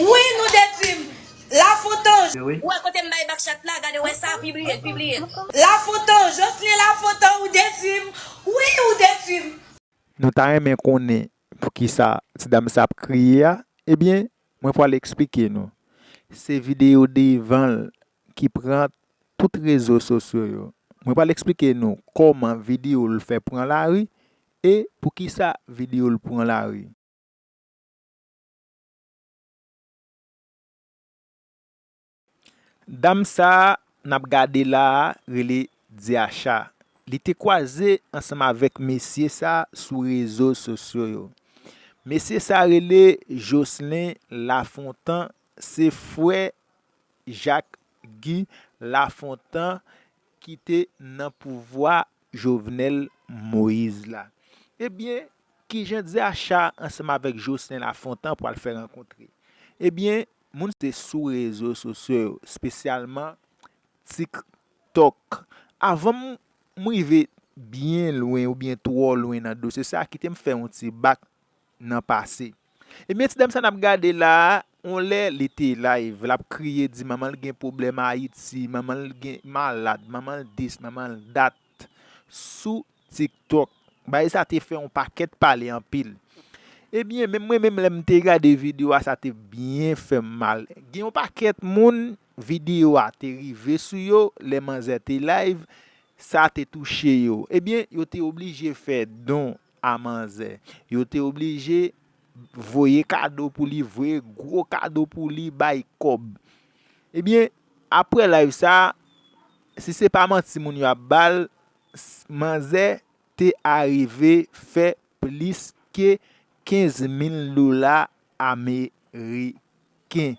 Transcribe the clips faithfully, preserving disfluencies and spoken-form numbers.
Wi, nou detwi m. Lafontan. Wi. Ou wè kote m bay bak chat la, gade, wè sa, pibliye l, pibliye l. Lafontan, Jocelyn Lafontan, ou detwi m. Wi, ou detwi m. Nou ta renmen konnen poukisa ti dam sa ap kriye a? Ebyen, mwen pral eksplike nou. Se videyo devan l ki pran tout rezo sosyo yo. Mwen pral eksplike nou kòman videyo l fè pran lari e poukisa videyo l pran lari. Dam sa a n ap gade la a rele Diacha. Li te kwaze ansanm avèk mesye sa a sou rezo sosyo yo. Mesye sa a rele Jocelyn Lafontan, se frè Jacques Guy Lafontan ki te nan pouvwa Jovenel Moïse la. Ebyen, kijan Diacha ansanm avèk Jocelyn Lafontan pral fè rankontre? Ebyen, moun se sou rezo sosyo yo, espesyalman TikTok. Avan m, m rive byen lwen oubyen twò lwen nan dosye sa a, kite m fè yon ti bak nan pase. Ebyen, ti dam sa n ap gade la a, yon lè li te live, l ap kriye, di manman l gen pwoblèm Ayiti, manman l gen malad, manman l dis, manman l dat, sou TikTok. Bagay sa te fè yon pakèt pale anpil. Ebyen, menm mwen menm lè m te gade videyo a, sa te byen fè m mal. Gen yon pakèt moun, videyo a te rive sou yo, lè manzè te live, sa te touche yo. Ebyen, yo te oblije fè don a manzè. Yo te oblije voye kado pou li, voye gwo kado pou li, bay kòb. Ebyen, apre live sa, si se pa manti moun yo ap ba l, s-, manzè te arive fè plis ke kenz mil dola ameriken.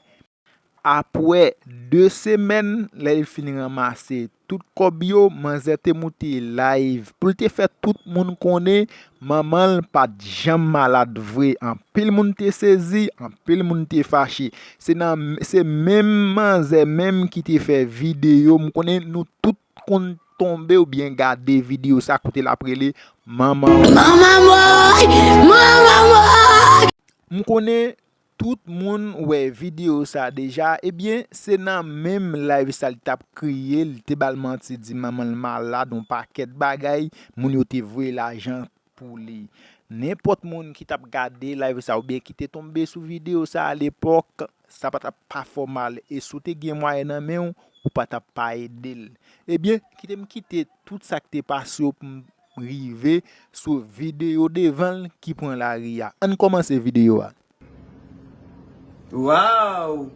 Apre de semèn, lè li fin ranmase tout kòb yo, manzè te moute live pou l te fè tout moun konnen manman l pa t janm malad vre. Anpil moun te sezi, anpil moun te fache. Se nan, se menm manzè menm ki te fè videyo, m konnen nou tout konn tonbe oubyen gade videyo sa kote l ap rele manman w. Manman mwen! Manman mwen! M konnen tout moun wè videyo sa deja, ebyen, se nan menm live sa li t ap kriye, li te ba l manti, di manman l malad, yon pakèt bagay, moun yo te voye lajan pou li. Nenpòt moun ki t ap gade live sa oubyen ki te tonbe sou videyo sa alepòk, sa pa t ap pa fè w mal. E si w te gen mwayen nan men w, ou pa t ap pa ede l. Ebyen, kite m kite tout sa k te pase yo pou m rive sou videyo devan l ki pran lari a. Ann kòmanse videyo a. Waw!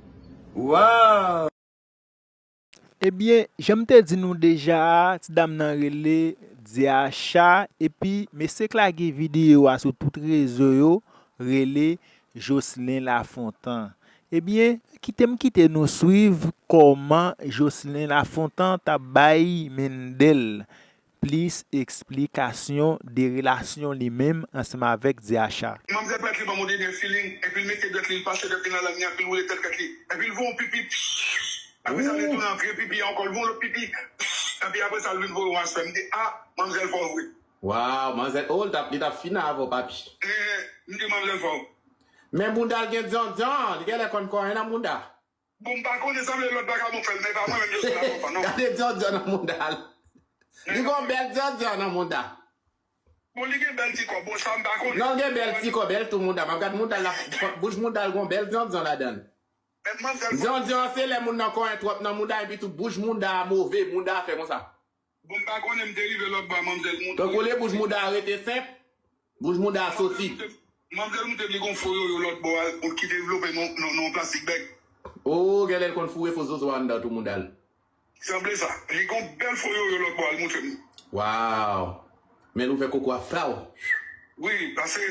Waw! Ebyen, jan m te di nou deja a, ti dam nan rele Diacha, epi mesye k lage videyo a sou tout rezo yo rele Jocelyn Lafontan. Ebyen, kite m kite nou swiv kòman Jocelyn Lafontan t ap bay Mendel plis eksplikasyon de relasyon li menm ansanm avèk Diacha. Manmzèl pèt li ban m, ou te gen feeling, epi l mete dwèt li, l pase dwèt li nan lang li, epi l woule tèt pèt li, epi l voye yon pipi, pss, apre sa, li tounen antre pipi ankò, l voye yon lòt pipi, pss, epi apre sa, l vin voye yon aspè. M di, a, manmzèl fò vre. Waw, manzèl, oh, li t ap, li t ap fin avè w, papi. Eh, m di manmzèl fò. Men bounda l gen dyondyon, li genlè konn konyen nan bounda. Bon, m pa konnen, sanble lòt vagabon fè l, men e pa mwen menm yo sou la konpa, non. Gade dyondyon nan mouda l. Li gon bèl dyondyon nan mouda. Bon, li gen bèl ti kò, bon, sa m pa konnen. Non, l gen bèl ti kò, bèl tou mouda. M ap gad mouda l la, bouch mouda l gon bèl dyondyon ladan l. Men manzèl. Dyondyon an se lè moun nan konyen twòp nan mouda, epi tou bouch mouda a move, mouda a fè konsa. Bon, m pa konnen, m te rive lòt bò a, manmzèl montre. Tankou lè bouch mouda a rete senp, bouch mouda a soti. Manmzèl montre m li gon fo yoyo lòt bò a, ki te vlope nan, nan, nan yon plastik bèg. Oh, genlè l konn foure fo zozo anndan tou mouda l. Sanble sa. Li gon bèl fo yoyo lòt bò a, l montre m. Waw. Men l ouvè koko a fraw. Wi, paske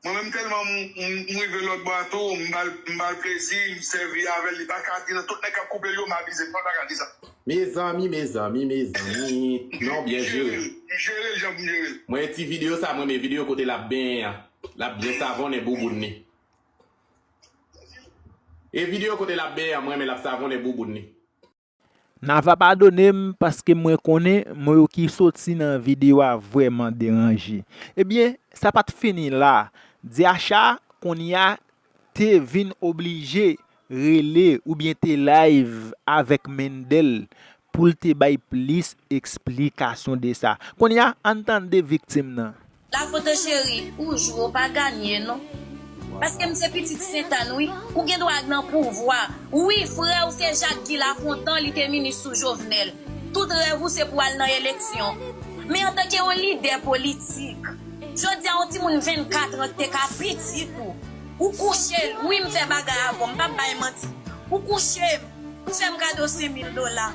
mwen menm tèlman m, m, m rive lòt bò a tou, m ba l, m ba l plezi, m sèvi avè l, li pa ka di nan tout nèg k ap koupe l yo, m abize, m pa ka di sa. Mezanmi, mezanmi, mezanmi. Non, byen jere. M jere l, m jere l jan pou m jere l. Mwen, ti videyo sa, mwen, men videyo kote l ap benyen an. L ap byen savonnen bouboun li. E videyo kote l ap benyen an, mwen, men l ap savonnen bouboun li. N a va padone m paske mwen konnen mo yo ki soti nan videyo a vrèman deranje. Ebyen, sa pa t fini la. Diacha, kounye a, te vin oblije rele oubyen te live avèk Mendel pou l te bay plis eksplikasyon de sa. Kounye a, ann tande viktim nan. Lafontan cheri, ou jwe, ou pa ganye non. Paske m se pitit Sentàn wi. Ou gen dwa nan pouvwa. Wi, frè w se Jak Gi Lafontan, li te minis sou Jovenel. Tout rèv ou se pou al nan eleksyon. Men antanke yon lidè politik, jodi a yon timoun vennkat an ki te ka pitit ou, ou kouche l. Wi, m fè bagay avè w, m p ap bay manti. Ou kouche m, ou fè m kado senk mil dola.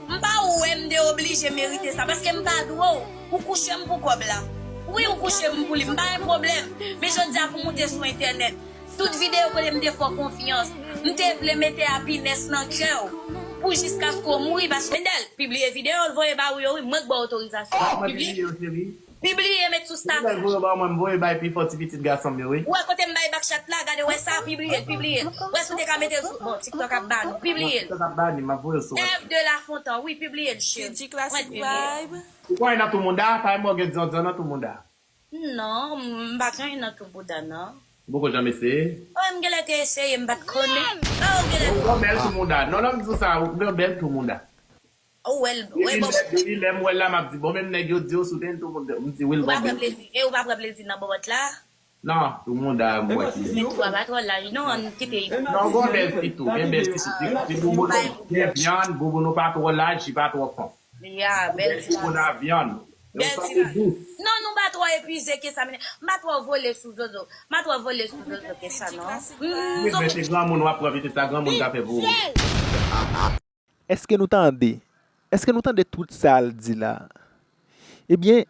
M pa wè m te oblije merite sa, paske m pa dwe w. Ou kouche m pou kòb la. Wi, ou kouche m pou li, m pa gen pwoblèm. Men jodi a pou moute sou entènèt. Tout videyo kote m te fè w konfyans. M te vle mete apinès nan kè w. Pou jiskaske w mouri, paske Mendel, pibliye videyo l voye ba ou yo, wi, mwen k ba w otorizasyon. Pibliye, pibliye, met sou stati. Mwen voye ba mwen, m voye bay pi fò ti pitit gason m yo, wi. Ou wè kote m bay bak chat la, gade, wè sa, pibliye l, pibliye l. Wè si w te ka mete l sou, bon, TikTok ap ban nou, pibliye l. TikTok ap ban li, m ap voye l sou. Èv de Lafontan, wi, pibliye l, cheri. Mwen pibliye l. Ou kwè nan tou moun da? Pa mwen gen dyanm nan tou moun da. Non, m pa gen nan tou bouda non. Ou poko janm eseye? Oh, m genlè te eseye, m pa t konnen. Oh, ou genlè. Ou gen bèl tou moun da. Non, non, m di w sa, ou gen bèl tou moun da. Ou wè l, wè bon. Depi lè m wè l la, m ap di, bon, menm nèg yo di yo sou ten tou moun da. M di, wi, l gen bèl. Ou pa pran plezi, e ou pa pran plezi nan bòbòt la? Non, tou moun da, m wè ki. Men tou a pa twò laj, non, ann kite. Non, ou gen bèl ti tou, gen bèl ti tou. Ti bouboun, gen vyann, bouboun ou pa twò laj, li pa twò fon. Ya, bèl ti moun da vyann. Bèl ti moun. Non, nou pa twò epize ke sa, men m pa twò vole sou zozo. M pa twò vole sou zozo ke sa, non. Mm, se granmoun w ap pran pitit sa, granmoun ka fè pou ou. Èske nou tande? Èske nou tande tout sa l di la? Ebyen,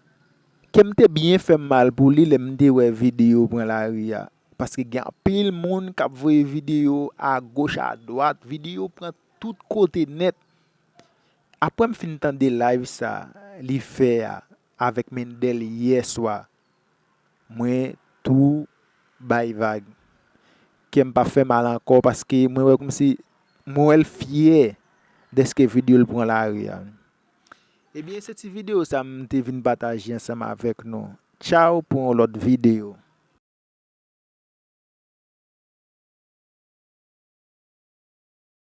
kè m te byen fè m mal pou li lè m te wè videyo pran lari a. Paske gen anpil moun k ap voye videyo agoch, adwat, videyo pran tout kote nèt. Apre m fin tande live sa li fè a avèk Mendel yè swa, mwen tou bay vag. Kè m pa fè mal ankò paske mwen wè kòmsi mwen wè l fyè dèske videyo l pran lari a. Ebyen, se ti videyo sa m te vin pataje ansanm avèk nou. Tchaw pou yon lòt videyo.